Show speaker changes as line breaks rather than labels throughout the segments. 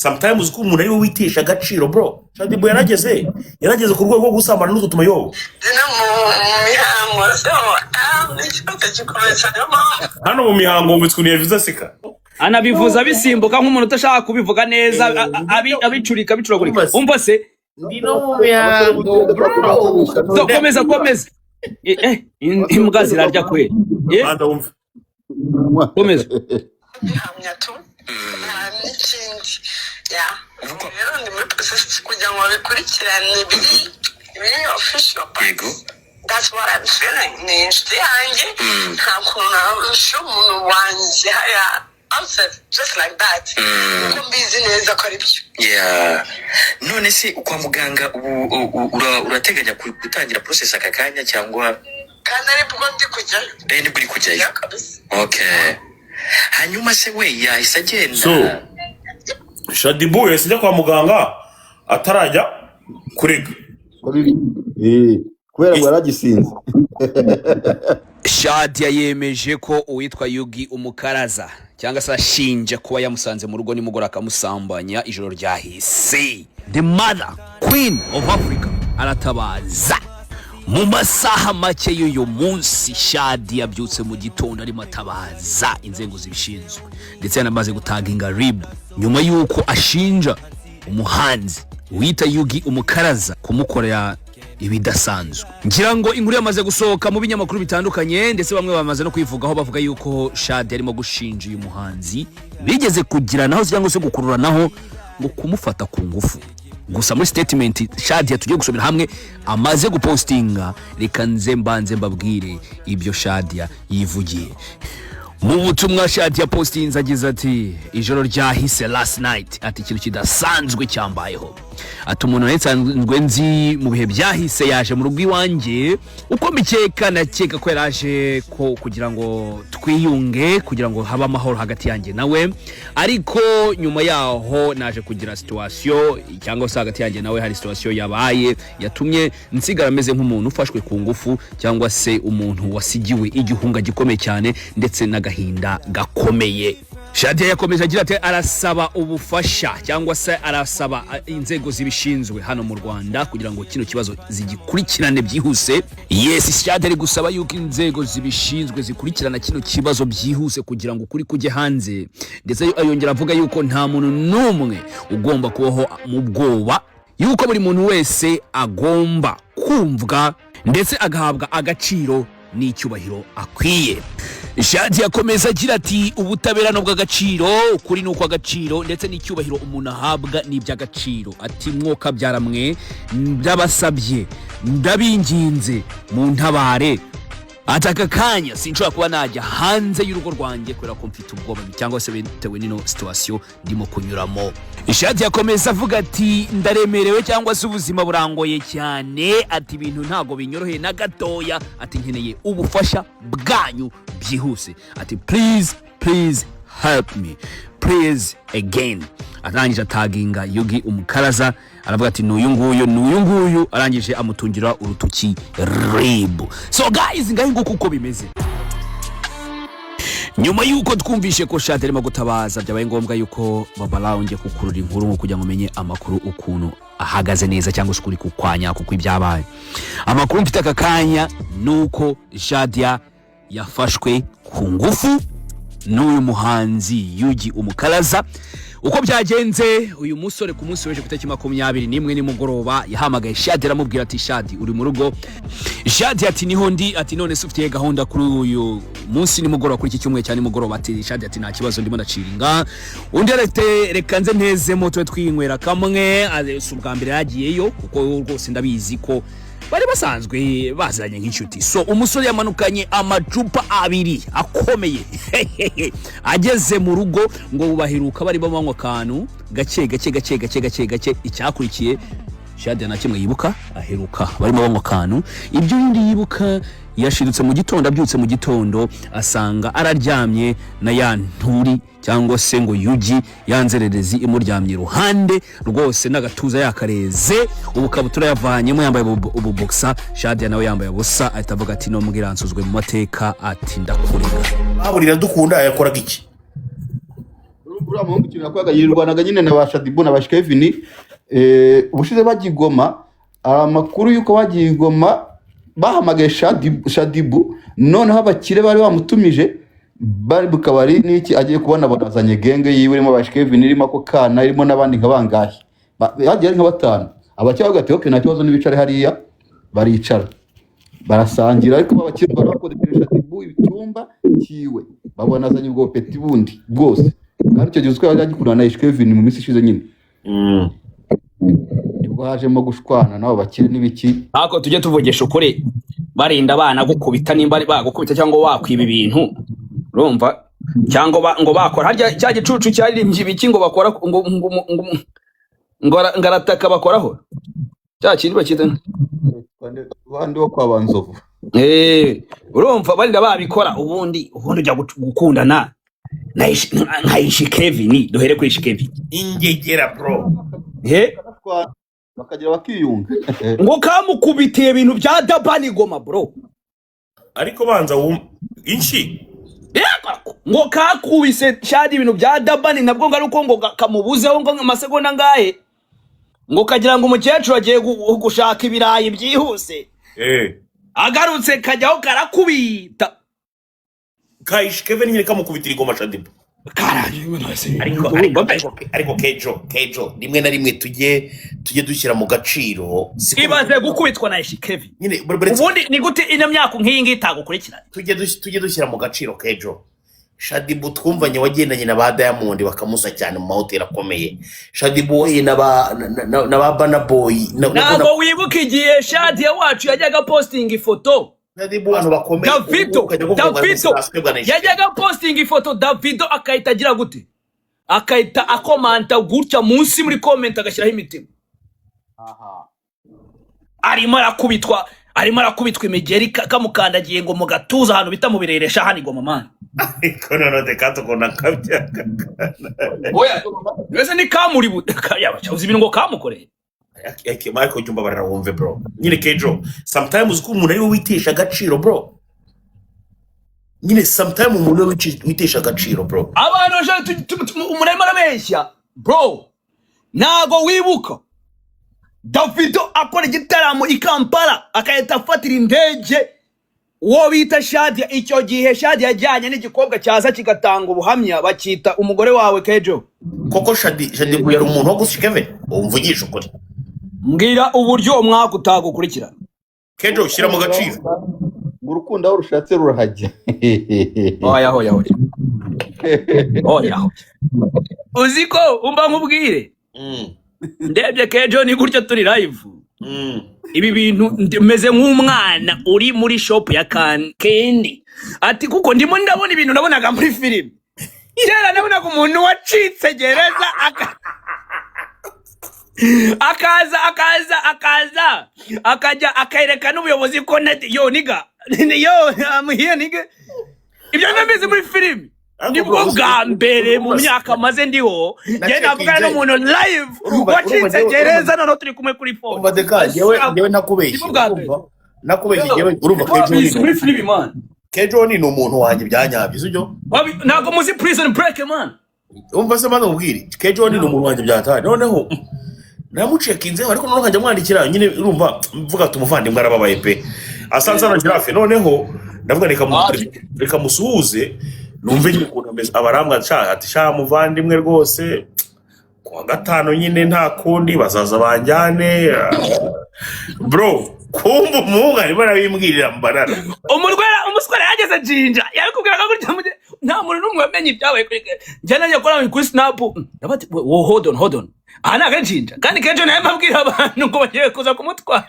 Sometimes ko umuntu ari we witesha agaciro, bro. Shaddyboo yarageze ku rwego rwo gusambana n'utwo tumayobo.
Ndi no mu mihango, so ni ikibazo gikomeye cyane, niyo mpamvu.
Hano mu mihango ngo ukuntu yavuze aseka.
Anabivuza bisimbuka nk'umuntu udashaka kubivuga neza, abicurika, bicuragurika.
Umva se.
Umva se.
Ndi no mu mihango, bro.
So, komeza, komeza. Imbwa zirarya kweli.
Banza wumve.
Komeza.
Bihamya tu, nta n'ikindi. Ya, ubu rero ndi muri process kugira ngo babikurikirane, biri official, but that's what I'm feeling. Ni inshuti yanjye, nta kuntu narusha umuntu wanjye hariya outside just like that, kuko mbizi neza ko ari byo.
Yeah. None se kwa muganga ubu urateganya gutangira process aka kanya cyangwa?
Kandi aribwo ndi kujyayo.
Eh, nibwo uri kujyayo?
Ya, kabisa.
Okay, hanyuma se we yahise agenda?
So Shaddyboo yahise ajya kwa muganga atarajya kurega.
Kubera ngo yaragisinze.
Shadia yemeje ko uwitwa Yugi Umukaraza, cyangwa se ashinja kuba yamusanze mu rugo nimugoroba akamusambanya ijoro ryahise. The mother queen of Africa aratabaza. Mu masaha make y'uyu munsi, Shadi yabyutse mu gitondo arimo atabaza inzego zibishinzwe, ndetse yanamaze gutaginga RIB nyuma y'uko ashinja umuhanzi wita Yugi Umukaraza kumukorera ibidasanzwe. Ngira ngo inkuru yamaze gusohoka mu binyamakuru bitandukanye, ndetse bamwe bamaze no kwivugaho, bavuga yuko Shadi arimo gushinja uyu muhanzi bigeze kugiranaho cyangwa se gukururanaho ngo kumufata ku ngufu. Gusa muri statement Shadia tugiye gusomera hamwe amaze gupostinga, reka nze mbanze mbabwire ibyo Shadia yivugiye mu butumwa Shadia postinze. Agize ati: "Ijoro ryahise, last night," ati, "ikintu kidasanzwe cyambayeho." Ati: "Umuntu nari nsanzwe nzi mu bihe byahise yaje mu rugo iwanjye. Uko mbikeka, nakeka ko yaraje ko kugira ngo twiyunge, kugira ngo habe amahoro hagati yanjye nawe. Ariko nyuma yaho naje kugira situation, cyangwa se hagati yanjye nawe hari situation yabaye yatumye nsigara meze nk'umuntu ufashwe ku ngufu, cyangwa se umuntu wasigiwe igihunga gikomeye cyane ndetse n'agahinda gakomeye." Shadia yakomeje agira ati arasaba ubufasha, cyangwa se arasaba inzego zibishinzwe hano mu Rwanda kugira ngo kino kibazo zigikurikirane byihuse. Yes, Shadia ari gusaba yuko inzego zibishinzwe zikurikirana kino kibazo byihuse kugira ngo ukuri kujye hanze. Ndetse yongera avuga yuko nta muntu n'umwe ugomba kubaho mu bwoba, yuko buri muntu wese agomba kumvwa ndetse agahabwa agaciro n'icyubahiro akwiye. Shadi yakomeza agira ati: "Ubutabera ni ubw'agaciro, ukuri ni ukw'agaciro, ndetse n'icyubahiro umuntu ahabwa ni iby'agaciro." Ati: "Mwoka byaramwe, ndabasabye, ndabinginze, mu ntabare." Ati: "Aka kanya sinshobora kuba najya hanze y'urugo rwanjye kubera ko mfite ubwoba, cyangwa se bitewe n'ino situation ndimo kunyuramo." Ishati yakomeza avuga ati: "Ndaremerewe, cyangwa se ubuzima burangoye cyane." Ati: "Ibintu ntabwo binyoroheye na gatoya." Ati: "Nkeneye ubufasha bwanyu byihuse." Ati: "Please, please help me, please again." Arangije ataginga Yugi Umukaraza, aravuga ati: "N'uyu nguyu, n'uyu nguyu." Arangije amutungira urutoki RIB. So guys, ngaho nguko uko bimeze. Nyuma y'uko twumvishe ko Shadi arimo gutabaza, byabaye ngombwa yuko babalawo ngiye kukurura inkuru nko kugira ngo umenye amakuru ukuntu ahagaze neza, cyangwa se ukuri kukwanya kuko ibyabaye. Amakuru mfite aka kanya ni uko Shadia yafashwe ku ngufu n'uyu muhanzi Yugi Umukaraza. Uko byagenze, uyu musore ku munsi w'ejo ku itariki 21 nimugoroba yahamagaye Shadi, aramubwira ati: "Shadi, uri mu rugo?" Shadi ati: "Niho ndi." Ati: "None se ufitiye gahunda kuri uyu munsi nimugoroba, kuri iki cyumweru cya nimugoroba?" Ati Shadi ati: "Nta kibazo, ndimo ndaciringa." Undi ati: "Reka nze ntezemo tube twinywera kamwe." Si ubwa mbere yagiyeyo, kuko rwose ndabizi ko bari basanzwe baziranye nk'inshuti. So umusore yamanukanye amacupa abiri akomeye. Ageze mu rugo ngo baheruka bari banywa akantu gake gake gake gake gake gake. Icyakurikiye, Shadia na kimwe yibuka. Aheruka barimo banywa akantu. Ibyo bindi yibuka, yashidutse mu gitondo, abyutse mu gitondo asanga araryamye na ya nturi, cyangwa se ngo Yugi, ya nzererezi imuryamye iruhande rwose, n'agatuza yakareze, ubukabutura yavanyemo, yambaye ububokisa. Shadia nawe yambaye ubusa. Ahita avuga ati: "No mbwiransuzwe mu mateka." Ati: "Ndakurega."
Baburira dukunda yakoraga iki?
Uriya muhungu ikintu yakoraga, yirwanaga nyine na ba Shaddyboo na ba Kevin. Ubushize bagiye i Goma, hari amakuru y'uko bagiye i Goma bahamagaye Shaddyboo. Noneho abakire bari bamutumije bari mu kabari n'iki, agiye kubona bazanye gang yiwe irimo ba Kevin, irimo ako kana, irimo n'abandi nka bangahe. Bagiye ari nka batanu. Abakire bavuga ati: "Okay, nta kibazo, n'ibicare hariya." Baricara, barasangira, ariko babakire bari bakodesheje Shaddyboo icyumba cyiwe, babona azanye ubwo peti bundi bwose. Kandi icyo gihe uziko yari agikundana na Kevin mu minsi ishize nyine, nibwo hajemo gushwana n'abo bakire n'ibiki.
Ariko tujye tuvugisha ukuri, barinda abana gukubita, nimba ari bagukubita cyangwa wakwiba ibintu, urumva, cyangwa ngo bakora harya cya gicucu cyaririmbye ibiki, ngo bakora ngo arataka, bakoraho cya kindi bakita
Bandi bo kwa Banzovu.
Urumva, barinda babikora. Ubundi ujya gukundana nka Ish Kevin, duhere kuri Ish Kevin.
Ingegera, bro.
Bakanashwana, bakagira bakiyunga.
Ngo kamukubitiye ibintu bya dabani goma, bro.
Ariko banza inshi.
Yego, ngo kakubise shadi ibintu bya dabani, nabwo ngo ari uko ngo kamubuzeho ngo amasegonda angahe, ngo kagira ngo umukecuru agiye gushaka ibirayi byihuse, agarutse kajyaho karakubita.
Ka Ish Kevin nyine kamukubitira igoma Shaddyboo. Ariko Kejo, rimwe na rimwe tujye dushyira mu gaciro, siko?
Ibaze gukubitwa na Ish Kevin.
Nyine
Ubundi ni gute ino myaka nk'iyi ngiyi itagukurikirana?
Tujye dushyira mu gaciro, Kejo. Shaddyboo twumvanye wagendanye na ba Diamond, bakamusa cyane mu mahoteli akomeye. Shaddyboo wahuye na ba Burna Boy
Ntabwo wibuka igihe Shadia wacu yajyaga postinga ifoto?
Shaddyboo, abantu bakomeye.
Davido.
Ukajya kuvuga ngo
Davido.
arimo na
Yajyaga postinga ifoto, Davido akahita agira gute, akahita akomanta gutya munsi muri comment, agashyiraho imitima. Arimo arakubitwa imigeri, kamukandagiye ngo mu gatuza, ahantu bita mu bireresha hano i Goma, man.
Ariko noneho reka tukunda kabyaga.
Oya, mbese ni kamuri yaba uzi ibintu ngo kamukoreye.
Ariko jya umbabarira wumve, bro. Nyine Kejo, sometimes ko umuntu ari we witesha agaciro, bro. Nyine sometimes umuntu ari we witesha agaciro, bro.
Abantu bashaka umuntu arimo arabeshya, bro. Ntago wibuka Davido akora igitaramo i Kampala, agahita afatira indege uwo bita Shadia? Icyo gihe Shadia yajyanye n'igikobwa cyaza kigatanga ubuhamya, bakita umugore wawe, Kejo.
Koko Shaddyboo yari umuntu wo gusa. Kevin, umvugisha ukuri.
Mbwira uburyo umwaka utagukurikirana.
Kejo, shyira mu gaciro.
Ngo urukundo aho rushatse rurahajya.
Oya, oya, oya, oya! Uzi ko umva nkubwire, ndebye Kejo ni gutyo turi live, ibi bintu meze nk'umwana uri muri shop ya candy, ati kuko ndimo ndabona ibintu nabonaga muri filime kera. Nabonaga umuntu wacitse gereza akaza akajya akereka n'ubuyobozi ko yo nigga, yo, I'm here, nigga. Ibyo mbizi muri filime.
Ariko
Nibwo
bro,
bwa mbere mu myaka maze ndiho njye navugana n'umuntu live
Urumva
wacitse gereza, noneho turi kumwe kuri phone.
Umva deka, njyewe nakubeshye.
Nibwo bwa mbere.
Urumva, nakubeshye njyewe, urumva, Kejo
Wabizi muri
ni
filime, man.
Kejo ni umuntu wanjye byanyabyo, sibyo?
Ntabwo muzi Prison Break, man.
Umva se maze nkubwire, Kejo ni umuntu wanjye byatari. Noneho namucekinzeho, ariko noneho nkajya mwandikira nyine, urumva, mvuga ati umuvandimwe arababaye pe, asanze hano girafe. Noneho ndavuga reka musuhuze, numve nyine ukuntu ameze. Abarambwa sha, ati: "Sha muvandimwe, rwose kuwa gatanu nyine nta kundi, bazaza banjyane." Bro, kumva umuhungu arimo arabimbwirira mbarara.
Umurwera umuswera yageze Jinja, yabikubwiraga gutya nta muntu n'umwe wamenye ibyabaye kuri njye. Najya kuri snap, ndavuga ati: "Wo, hold on, hold on, aha ntabwo ari Jinja." Kandi kenshi nawe mbabwira abantu ngo bagiye kuza kumutwara.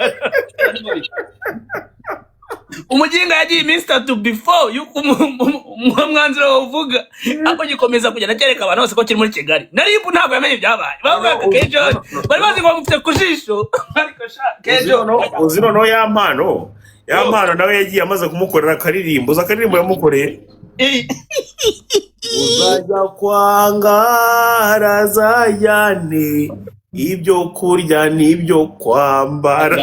Umuginga yagiye iminsi 3 before yuko umwanzuro bawuvuga, ariko gikomeza kugenda cyereka abantu bose ko kiri muri Kigali. Na RIB ntabwo yamenye ibyabaye. Bavugaga Kejo, bari bazi ngo bamufite ku jisho, ariko sha Kejo.
Uzi noneho ya mpano nawe yagiye amaze kumukorera akaririmbo. Uzi akaririmbo yamukoreye? Uzajya kwanga arazajyane. Ibyo kurya n'ibyo kwambara.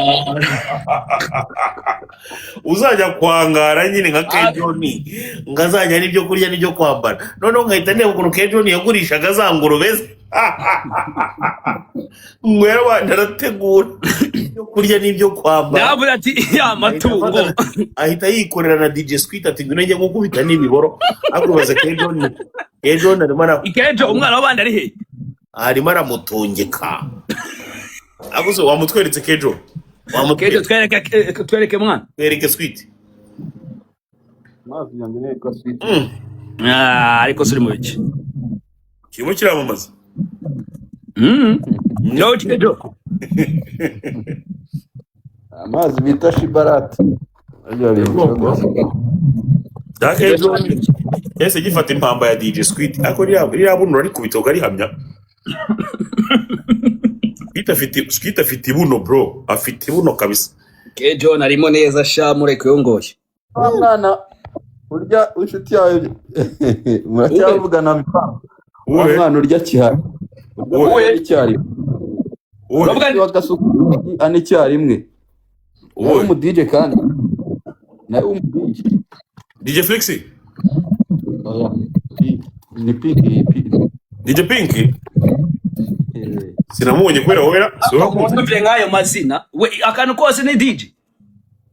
Uzajya kwangara nyine nka Kejoni, ngo azajya n'ibyo kurya n'ibyo kwambara. Noneho nkahita ndeba ukuntu Kejoni yagurishaga za ngurube ze, ngo yarabanje arategura ibyo kurya n'ibyo kwambara.
Navuze ati ya
Ahita
matungo.
Ahita yikorera na DJ Squid, ati ngwino njye gukubita n'ibiboro. Ariko ubaze Kejoni, Kejoni arimo
Ikejo, umwana w'abandi ari he?
Arimo aramutungika. Ariko se wamutweretse Kejo?
Kejo.
Wamutweretse?
Twereke, twereke mwana.
Twereke Squid.
Amazi yanjye ni Sweet.
Ah, ariko suri mu biki?
Kirimo kiramamaza.
No, Kejo.
Amazi bita shibarati. Arya bintu.
Cya Kejo yahise gifata impamba ya DJ Squid, ariko ririya buno arikubita ukarihamya. Squid afite ibuno, bro, afite ibuno kabisa.
Kejo narimo neza sha, mureke yongoye.
Wa mwana urya w'inshuti yawe muracyavugana? Wa
Uwe?
mwana urya kihari.
Uwe?
Icyarimwe.
Uwe?
Uravuga?
Wa Gasuku ane icyarimwe. Nawe
Uwe?
umu DJ, kandi nawe umu DJ.
DJ Flix?
Oya, ni Pink P.
DJ Pink. Sinamubonye kubera wowe si wowe.
Mwumvire nk'ayo mazina we, akantu kose ni DJ.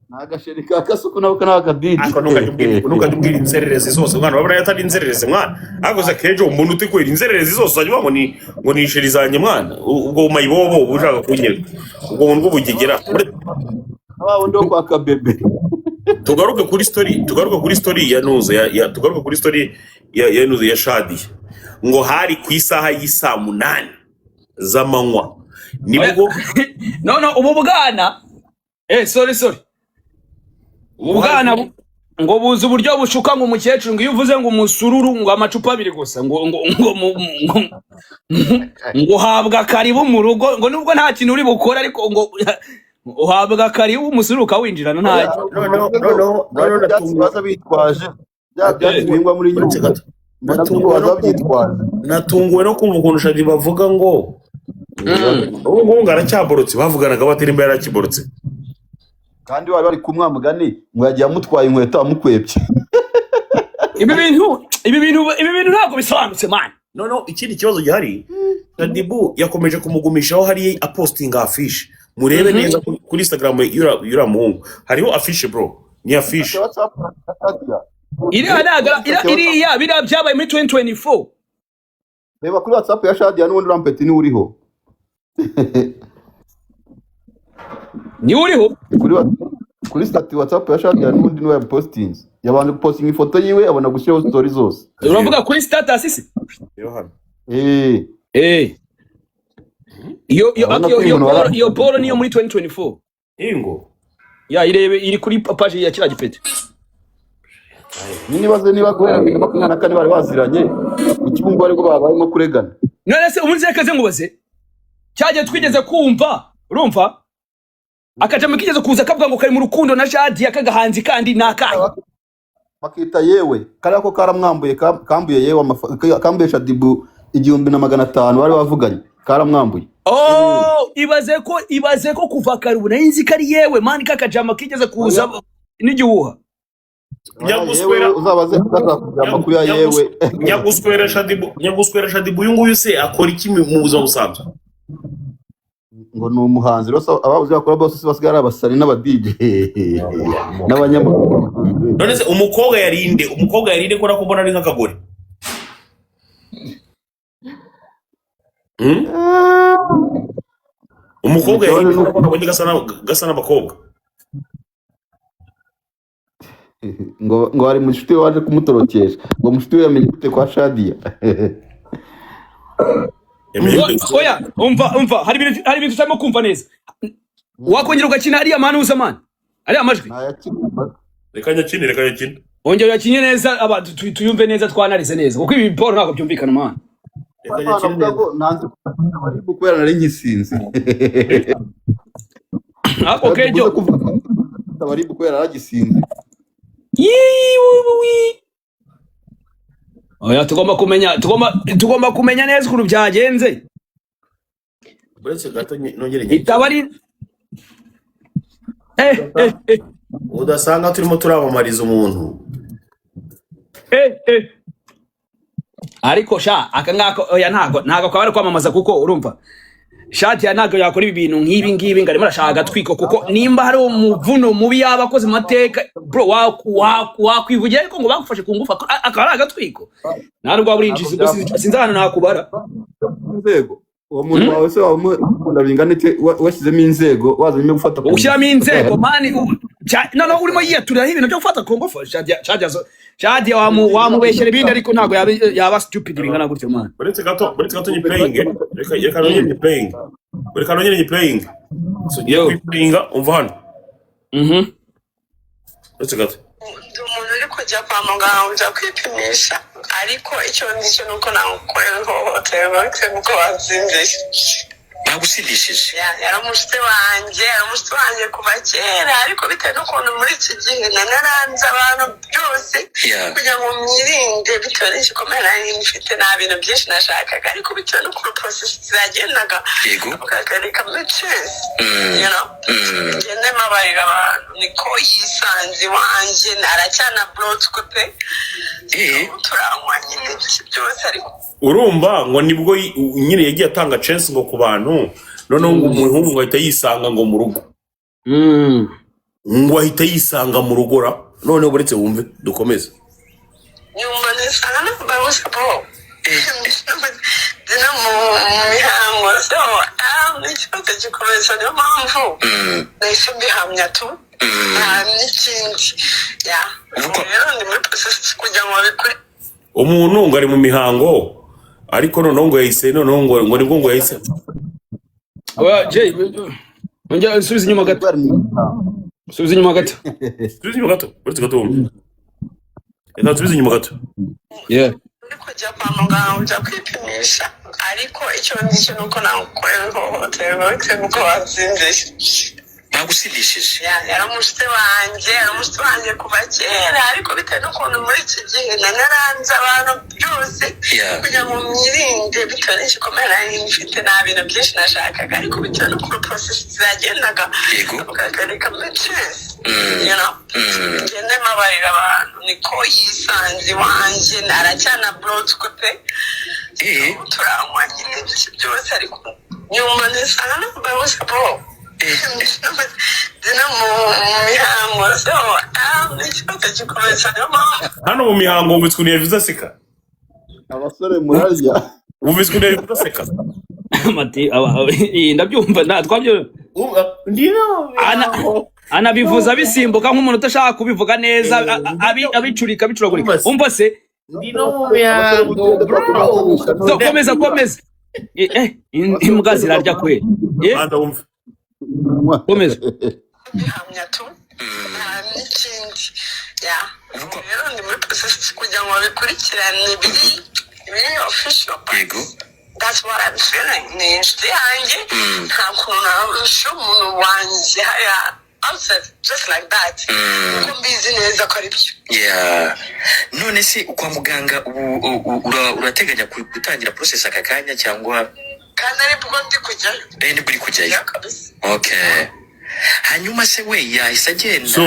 Ni agasheri ka Kasuku, nako ni aka DJ.
Ariko ntukajya ubwira inzererezi zose, mwana. Wabona atari inzererezi, mwana. Ariko se Kejo, umuntu utikwira inzererezi zose uzajya uvuga ngo ni chérie zanjye, mwana? Ubwo mayibobo uba ushaka kunyereka ubwo buntu bw'ubugegera.
Wa wundi wo kwa Kabebe.
Tugaruke kuri story ya Nuza ya tugaruke kuri story ya Nuza ya Shadi. Ngo hari ku isaha y'isaa 8 z'amanywa nibwo.
No, ubu bwana, sorry, sorry, ubu bwana ngo buzi uburyo bushuka, ngo umukecuru, ngo iyo uvuze ngo umusururu, ngo amacupa abiri gusa, ngo uhabwa karibu mu rugo, ngo nubwo nta kintu uri bukore, ariko ngo uhabwa karibu, umusururu ukawinjirana ntacyo.
Noneho
Bya byatsi
natunguwe.
Baza bitwaje bya byatsi bihingwa muri
Uretse
Nyungwe
gato.
ngo nabyo ngo
Natunguwe
baza
no kumva
babyitwaje.
Natunguwe no kumva ukuntu Shadi bavuga ngo ubu ngubu ngo aracyaborotse. Bavuganaga batari imba yarakiborotse.
Kandi bari bari kumwa mugani, ngo yagiye amutwaye inkweto amukwebye.
Ibi bintu ntabwo bisobanutse, man.
Noneho ikindi kibazo gihari, Shadibu yakomeje kumugumishaho hariya apostinga affiche. Murebe neza kuri Instagram y'uriya muhungu hariho affiche, bro, ni affiche.
WhatsApp ya Shadia.
Iriya ntabwo iriya biriya byabaye muri 2024.
Reba kuri WhatsApp ya Shadia, n'ubundi urampeti niwe uriho.
Niwe uriho.
Kuri status WhatsApp ya Shadia, n'ubundi niwe yapostinze. Yabanje gupostinga ifoto yiwe, abona gushyiraho story zose.
Uravuga kuri status se?
Reba hano.
Eh.
Iyo
Urabona
iyo
ko
iyo
umuntu
iyo boro niyo muri 2024.
Ingo.
Ya, irebe, iri kuri page ya kiriya gipeti.
Nyine ibaze niba guhera 2024 bari baziranye, kuki ubu ngubu aribwo babayemo kuregana?
None se umunsi reka nkubaze, cyagiye twigeze kumva, urumva akajama kigeze kuza kavuga ngo kari mu rukundo na Shadia, kagahanzi kandi ni akahe?
Bakita yewe kariya ko karamwambuye, kambuye yewe kambuye Shadibu 1500 bari bavuganye, karamwambuye.
Oh, ibaze ko kuva kare ubu nari nzi ko ari yewe, man, kakajama kigeze kuza n'igihuha.
Nyaguswera.
Yewe uzabaze ashaka kugira amakuru ya yewe.
Nyaguswera Shadibu, nyaguswera Shadibu uyu nguyu se akora iki mu buzima busanzwe?
Ngo ni umuhanzi rero, ababuze bakora bose se basigaye ari abasani n'aba DJ n'abanyamakuru.
None se umukobwa yarinde, umukobwa yarinde ko nakubona ari nk'akagore? Hmm? Umukobwa
Ikibazo
yarinde
ni
ko
uko
nakubonye gasa n'abakobwa.
Ngo hari mushuti we waje kumutorokesha, ngo mushuti we yamenye gute kwa Shadia?
Yamenye gute?
Oya, umva, hari ibintu utarimo kumva neza. Wakongera ugakina ariya manuza, man, ariya majwi.
Ntayakina.
Reka nyakine, reka nyakine.
Ongera uyakinye neza, abantu tuyumve neza, twanarize neza, kuko ibi boro ntabwo byumvikana, man.
Reka
Abana
nyakine
avuga
neza.
ngo nanze kubera kubera nari nkisinze.
Ako
tubuze
Kejo.
kuvuga abaribu kubera yaragisinze.
Yiwi. Oya, tugomba kumenya neza ukuntu byagenze.
Uretse gato nongere nyakire.
Itaba ari eh.
Udasanga turimo turamamariza umuntu.
Eh. Ariko sha, aka ngako oya, ntago kwaba ari kwamamaza, kuko urumva Shadia ntago yakora ibi bintu nk'ibi ngibi ngo arimo arashaka agatwiko, kuko nimba hari umuvuno mubi yaba akoze mu mateka, bro, wakwivugira ariko ngo bagufashe ku ngufu, akaba ari agatwiko, nta rwaba uri injizi. Ubwo sinzi ahantu nakubara.
Inzego, uwo muntu wawe se waba umukunda bingana iki, washyizemo inzego, wazanyemo gufata ku
Ushyiramo inzego, man, noneho urimo yiyaturiraho ibintu byo gufata ku ngufu. Shadia wamubeshyera ibindi, ariko ntabwo yaba stupid bingana gutyo, man.
Uretse gato nyiplayinge, reka nongere nyiplayinge, reka nongere nyiplayinge. So ngiye
Yo.
kuyiplayinga, umva hano. Uretse gato.
Ndi umuntu uri kujya kwa muganga, kujya kwipimisha, ariko icyo nzi cyo ni uko namukorera ihohoterwa bitewe n'uko bansindishije.
Bagusindishije?
Yari umushuti wanjye, yari umushuti wanjye kuva kera, ariko bitewe n'ukuntu muri iki gihe nanaranze abantu byose kugira ngo mwirinde, bitewe n'igikomere nari mfite, nta bintu byinshi nashakaga, ariko bitewe n'ukuntu process zagendaga, ukagarika muri chance, ngende mbabarira abantu, niko yisanze iwanjye, aracyana burotswe pe. Turanywa nyine ibiki byose, ariko
Urumva ngo nibwo nyine yagiye atanga chance ngo ku bantu, noneho ngo umuhungu ngo ahita yisanga ngo mu rugo, ngo ahita yisanga mu rugo ra. Noneho uretse wumve dukomeze.
Nyuma nisanga nambaye ubusa, bro, ndi no mu mihango, so ni ikibazo gikomeye cyane, niyo mpamvu nahise mbihamya tu, nta n'ikindi. Ya, rero ndi muri process kugira ngo babikore.
Umuntu ngo ari mu mihango, ariko noneho ngo yahise, noneho ngo nibwo ngo yahise
Oya, Jay, ongera usubize inyuma gato, subiza inyuma gato.
Subiza inyuma gato, uretse gato wumve, reka nsubize inyuma gato.
Yeah.
Uri kujya kwa muganga, kujya kwipimisha, ariko icyo nzi cyo ni uko namukorera ihohoterwa bitewe n'uko bansindishije.
Bagusindishije?
Yari umushuti wanjye, yari umushuti wanjye kuva kera, ariko bitewe n'ukuntu muri iki gihe nanaranze abantu byose kugira ngo mwirinde, bitewe n'igikomere nari mfite, nta bintu byinshi nashakaga, ariko bitewe n'ukuntu process zagendaga, ukagarika muri chance, ngende mbabarira abantu, niko yisanze iwanjye, aracyana burotswe pe. Turanywa nyine ibiki byose, ariko nyuma nisanga nambaye ubusa, bro, ndi no mu mihango, so ni ikibazo gikomeye cyane, niyo mpamvu
Hano mu mihango wumvise ukuntu yavuze aseka.
Abasore murarya.
Wumvise ukuntu yavuze aseka.
Mati, ndabyumva nta twabyo.
Ndi no mu mihango.
Anabivuza bisimbuka nk'umuntu udashaka kubivuga neza, abicurika, abicuragurika.
Umva se.
Umva se.
Ndi no mu mihango, bro.
So, komeza, komeza. Imbwa zirarya kweli.
Banza wumve.
Komeza.
Mbihamya tu, nta n'ikindi. Ya, rero ndi muri process kugira ngo babikurikirane biri official. That's what I'm feeling. Ni inshuti yanjye, nta kuntu narusha umuntu wanjye hariya outside just like that, kuko mbizi neza ko ari byo.
Yeah. None se kwa muganga ubu urateganya gutangira process aka kanya cyangwa?
Kandi aribwo ndi kujyayo.
Eh, nibwo uri kujyayo?
Yeah, kabisa.
Okay, hanyuma se we yahise agenda?
So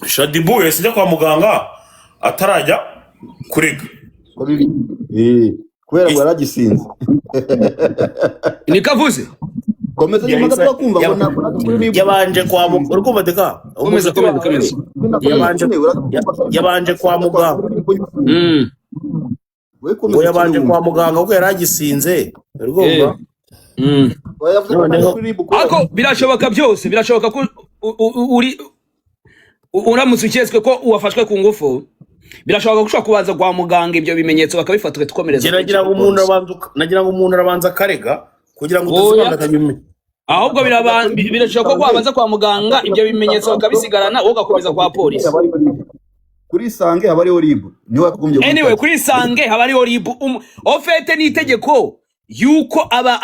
Shaddyboo yahise ajya kwa muganga atarajya kurega.
Eh, kubera ngo yaragisinze.
Niko avuze.
Komeza nyuma gato, kumva ngo ntabwo natwe kuri RIB.
Yabanje kwa muganga, uri kumva deka?
Komeza, komeza, komeza.
Yabanje kwa muganga. Ngo yabanje kwa muganga kuko yari agisinze, uri kumva? Noneho
Ariko birashoboka byose, birashoboka ko uri uramutse uketswe ko uwafashwe ku ngufu, birashoboka ko ushobora kubanza kwa muganga, ibyo bimenyetso bakabifata, ugahita
Njye nagira ngo umuntu arabanza nagira ngo umuntu arabanza akarega kugira ngo
Oya.
utazibandakanya
Ahubwo birashoboka ko wabanza kwa muganga, ibyo bimenyetso bakabisigarana, wowe ugakomeza kwa polisi.
Kuri Isange haba hariho RIB, niho wakagombye
Anyway,
guhita.
kuri Isange haba hariho RIB. Au fait, ni itegeko yuko aba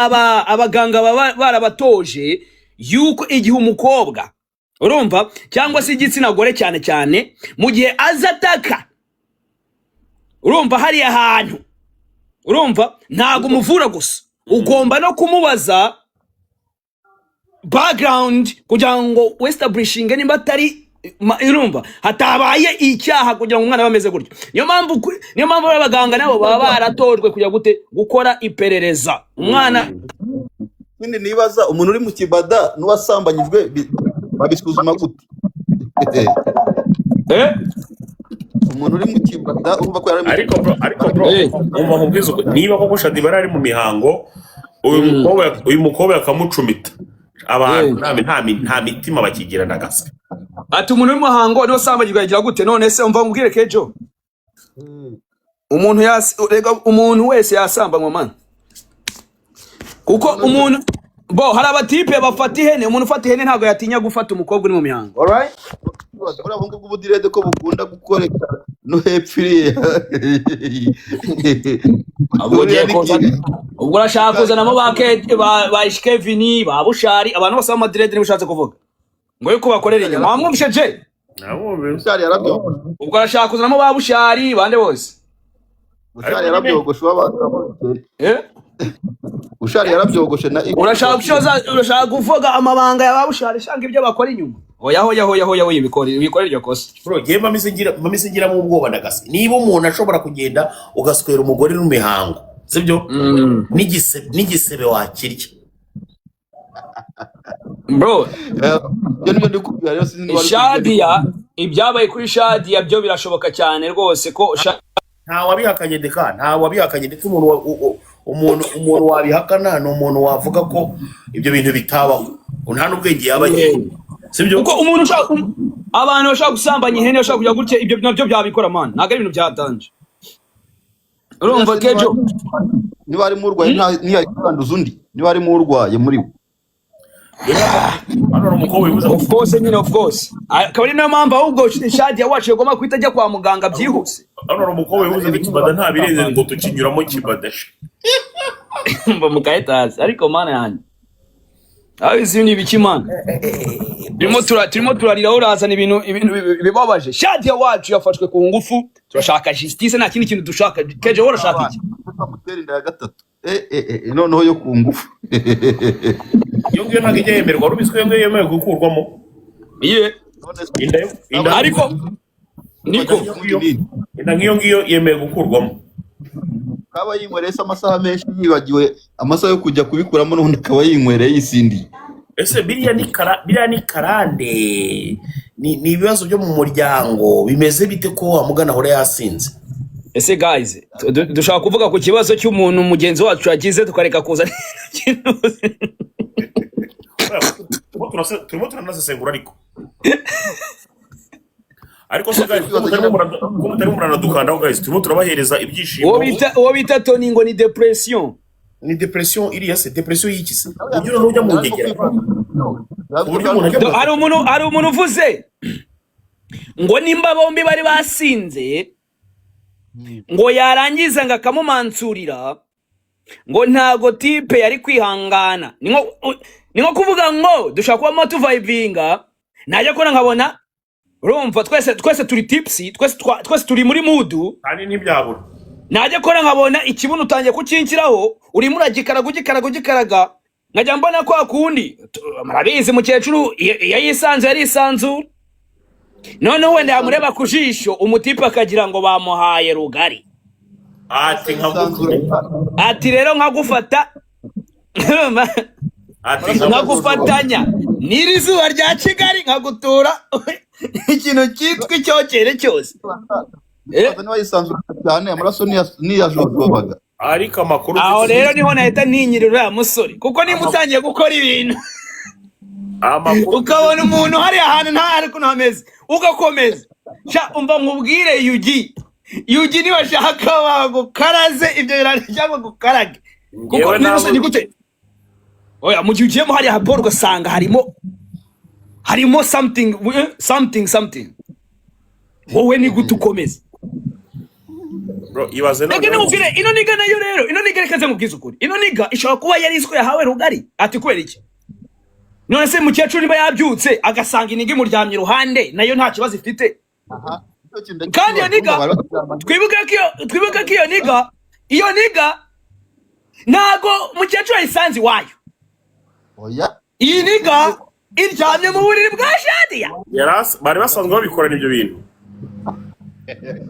abaganga baba barabatoje yuko igihe umukobwa, urumva, cyangwa se igitsina gore cyane cyane, mu gihe aza ataka, urumva, hariya hantu, urumva, ntabwo umuvura gusa. Ugomba no kumubaza background kugira ngo westablishinge nimba atari urumva hatabaye icyaha, kugira ngo umwana abe ameze gutyo. Niyo mpamvu abaganga nabo baba baratojwe kujya gute gukora iperereza umwana.
Ikindi nibaza, umuntu uri mu kibada n'uwasambanyijwe babisuzuma gute?
Eh?
Umuntu uri mu kibada, urumva ko yari ari mu
Ariko bro,
Eh.
umva nkubwize ukuri, niba koko Shadiba yari ari mu mihango, uyu mukobwa yakamucumita abantu, nta mitima bakigira na gasa.
Ati umuntu w'umuhango niwe usambanyijwe yagira gute? None se umva nkubwire, Kejo, umuntu yas rega, umuntu wese yasambanywa, man, kuko umuntu bo hari abatipe bafata ihene. Umuntu ufata ihene ntabwo yatinya gufata umukobwa uri mu mihango, alright?
Buriya bungu bw'ubudirede ko bukunda gukoreka no hepfo iriya.
Ubwo ugiye ubwo urashaka kuzanamo ba Kevin, ba Bushari, abantu bose b'amadirede, niba ushatse kuvuga ngo yuko bakorera inyuma, wamwumvishe je?
Nabumvise.
Bushari yarabyogoshe.
Ubwo arashaka kuzanamo ba Bushari, bande bose.
Bushari yarabyogoshe w'abantu.
Eh?
Bushari yarabyogoshe na
Urashaka gushoza, urashaka kuvuga amabanga ya ba Bushari, shanga ibyo bakora inyuma. Oya, hoya, hoya, hoya, hoya, ibikore iryo kosa.
Bro, njyewe mpamise ngiramo ubwoba ndagasa. Niba umuntu ashobora kugenda ugaswera umugore n'imihango, sibyo? N'igisebe wakirya.
Bro,
Ibyo nibyo ndi kubwira rero, sinzi niba ari
Shadia, ibyabaye kuri Shadia byo birashoboka cyane rwose ko
Nta wabihakanye deka, nta wabihakanye, ndetse umuntu wa- u- u- umuntu umuntu wabihakana ni umuntu wavuga ko ibyo bintu bitabaho, nta n'ubwenge yaba agira, sibyo?
Kuko umuntu ushaka abantu bashaka gusambanya ihene, bashaka kujya gutya, ibyo nabyo byabikora, man, ntabwo ari ibintu byatanje, urumva, Kejo?
Niba harimo urwaye, ntiyakwanduza undi, niba harimo urwaye muri we.
Hano hari umukobwa wibuza.
Of course nyine, of course, akaba ari nayo mpamvu ahubwo Shadia wacu yagomba guhita ajya kwa muganga byihuse.
Hano hari umukobwa wibuza ngo ikibada nta birenze, ngo tukinyuramo kibada.
Mba mu kaetazi, ariko mana yanjye, aho izi ni ibiki, man? Turimo turarira, urazana ibintu bibabaje. Shadia wacu yafashwe ku ngufu, turashaka justice, nta kindi kintu dushaka. Kejo, wowe urashaka iki?
Bamutera inda ya gatatu, noneho yo ku ngufu.
Iyo ngiyo ntabwo ijya yemerwa, wari ubizi ko iyo ngiyo yemewe gukurwamo?
Iye?
Inda
Ariko niko
inda nk'iyo ngiyo yemewe gukurwamo.
Kaba yinywereye se amasaha menshi, yibagiwe amasaha yo kujya kubikuramo, n'ubundi akaba yinywereye yisindiye.
Ese biriya ni karande, ni ibibazo byo mu muryango, bimeze bite ko wamugana ahora yasinze?
Ese guys, dushaka kuvuga ku kibazo cy'umuntu mugenzi wacu yagize, tukareka kuzana ikintu?
Turimo turanasesengura, ariko se guys, ko mutarimo muranadukandaho, guys, turimo turabahereza ibyishimo.
Uwo bita Tony ngo ni depression.
Ni depression iriya se, depression y'iki se? Uburyo noneho ujya mu ngegera, uburyo umuntu ajya mu
Hari umuntu uvuze ngo nimba bombi bari basinze, ngo yarangiza ngo akamumansurira, ngo ntago type yari kwihangana. Ni nko kuvuga ngo dushobora kubamo tuvibinga, najya kubona nkabona, urumva, twese turi tipsy, twese turi muri mood.
Kandi ntibyabura.
Najya kubona nkabona ikibuno utangiye kukinshyiraho, urimo uragikaraga, ugikaraga, ugikaraga, nkajya mbona kwa kundi murabizi mukecuru iyo yisanzuye arisanzura. Noneho wenda yamureba ku jisho, umutipe akagira ngo bamuhaye rugari.
Ati nkagucumita.
Ati rero nkagufata.
Ati nkagucumita.
Nkagufatanya n'iri zuba rya Kigali, nkagutura ikintu cyitwa icyokere cyose.
Niba yisanzura cyane, amaraso niyajojobaga.
Ariko amakuru
Aho rero niho nahita ntinyirira uriya musore, kuko niba utangiye gukora ibintu,
amakuru
ukabona umuntu hariya ahantu nta hari ukuntu hameze, ugakomeza, sha umva nkubwire, Yugi, Yugi, nibashaka bagukaraze ibyo birari cyangwa gukarage, kuko
Njyewe
niba
nawe
ni gute? Oya, mu gihe ugiyemo hariya boro ugasanga harimo something something something, wowe ni gute ukomeza?
Bro, ibaze
Reka
noneho
nimubwire, ino nigga nayo rero, ino nigga, reka nze mubwize ukuri, ino nigga ishobora kuba yari izi ko yahawe rugari. Ati kubera iki? None se mukecuru niba yabyutse agasanga inigga imuryamye iruhande, nayo nta kibazo ifite? Kandi iyo nigga, twibuke ko iyo nigga
Ntago mukecuru yayisanze iwayo.
Oya.
Iyi nigga iryamye mu buriri bwa Shadiya.
Bari basanzwe babikorana ibyo bintu.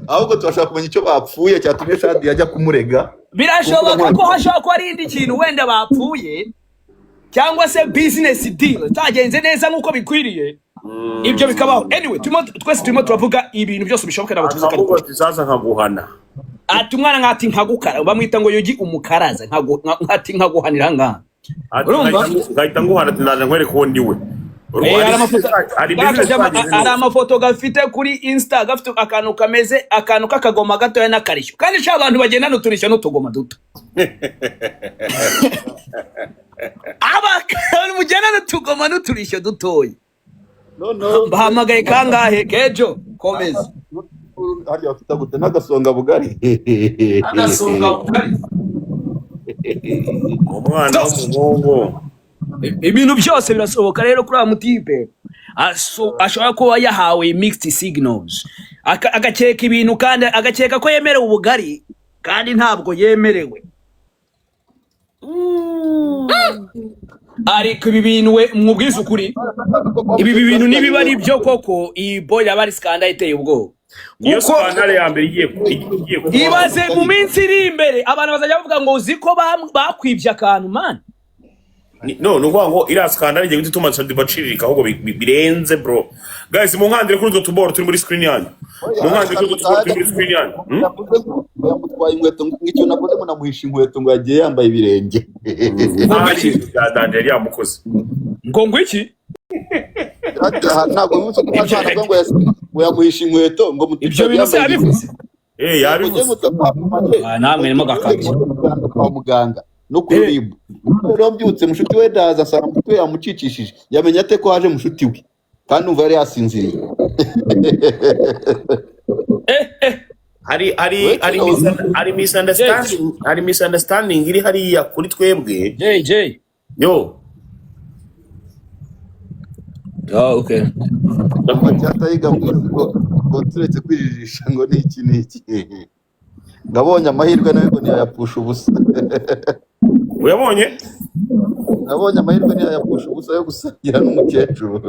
Ahubwo turashaka kumenya icyo bapfuye cyatumye Shadi ajya kumurega.
Birashoboka ko hashobora kuba ari indi kintu wenda bapfuye, cyangwa se business deal itagenze neza nk'uko bikwiriye. Ibyo bikabaho. Anyway, turimo twese turimo turavuga ibintu byose bishoboka, ntabwo tuvuze ko ari
Akavuga
ukuri.
ati: "Sasa nkaguhana."
Ati umwana nkati nkagukara, bamwita ngo Yugi Umukaraza, nkati nkaguhanira ngaha.
Ati
Urumva?
Ngahita nguhana, ati ndaje nkwereke uwo ndi we.
Hari amafoto
Hari business twagize
hari
neza.
amafoto gafite kuri Insta, gafite akantu kameze akantu k'akagoma gatoya n'akarishyo, kandi sha abantu bagendana uturishyo n'utugoma duto, abantu mugendana utugoma n'uturishyo dutoya.
Noneho
Bahamagaye kangahe kejo? Komeza.
Harya bafite gute n'agasonga bugari?
Agasonga.
Umwana w'umuhungu.
Ibintu byose birasohoka rero kuri aya mutipe. Ashobora kuba yahawe mixed signals. Agakeka ibintu kandi agakeka ko yemerewe ubugari kandi ntabwo yemerewe. Ariko ibi bintu, we mwubwize ukuri, ibi bintu nibiba ari byo koko, iyi boy yaba ari scandal iteye ubwoba.
Niyo
Kuko
scandal ya mbere igiye kubaho.
Ibaze mu minsi iri imbere abantu bazajya bavuga ngo uzi ko bakwibye akantu, man.
No, ni ukuvuga ngo iriya scandal igiye guhita ituma Shaddy bacirika ahubwo birenze. Bro, guys, munkandire kuri utwo tuboro turi muri screen yanyu, munkandire kuri utwo tuboro turi muri screen yanyu.
Yavuze ngo yamutwaye inkweto, ngo icyo nakoze ngo namuhisha inkweto, ngo yagiye yambaye ibirenge.
Nta ibintu bya danger yari yamukoze.
Ngo iki?
Ntabwo bibutse ko umwana avuga ngo yamuhisha inkweto, ngo
Ibyo bintu se yabivuze?
Eh, yabivuze.
Ah, namwe nimo gakabye.
Kwa muganga no kuri RIB. Rero mbyutse, mushuti we ndaza asanga mushuti we yamucikishije. Yamenye ate ko haje mushuti we kandi umva yari yasinziriye?
Eh eh.
Hari misunderstanding iri hariya kuri twebwe.
Jay, Jay.
Yo.
Oh, okay.
Cyatayiga ngo turetse kwijijisha, ngo ni iki n'iki, ngabonye amahirwe nawe ngo ntiyayapfusha ubusa.
Uyabonye?
Nabonye amahirwe ntiyayapfusha ubusa yo gusangira n'umukecuru.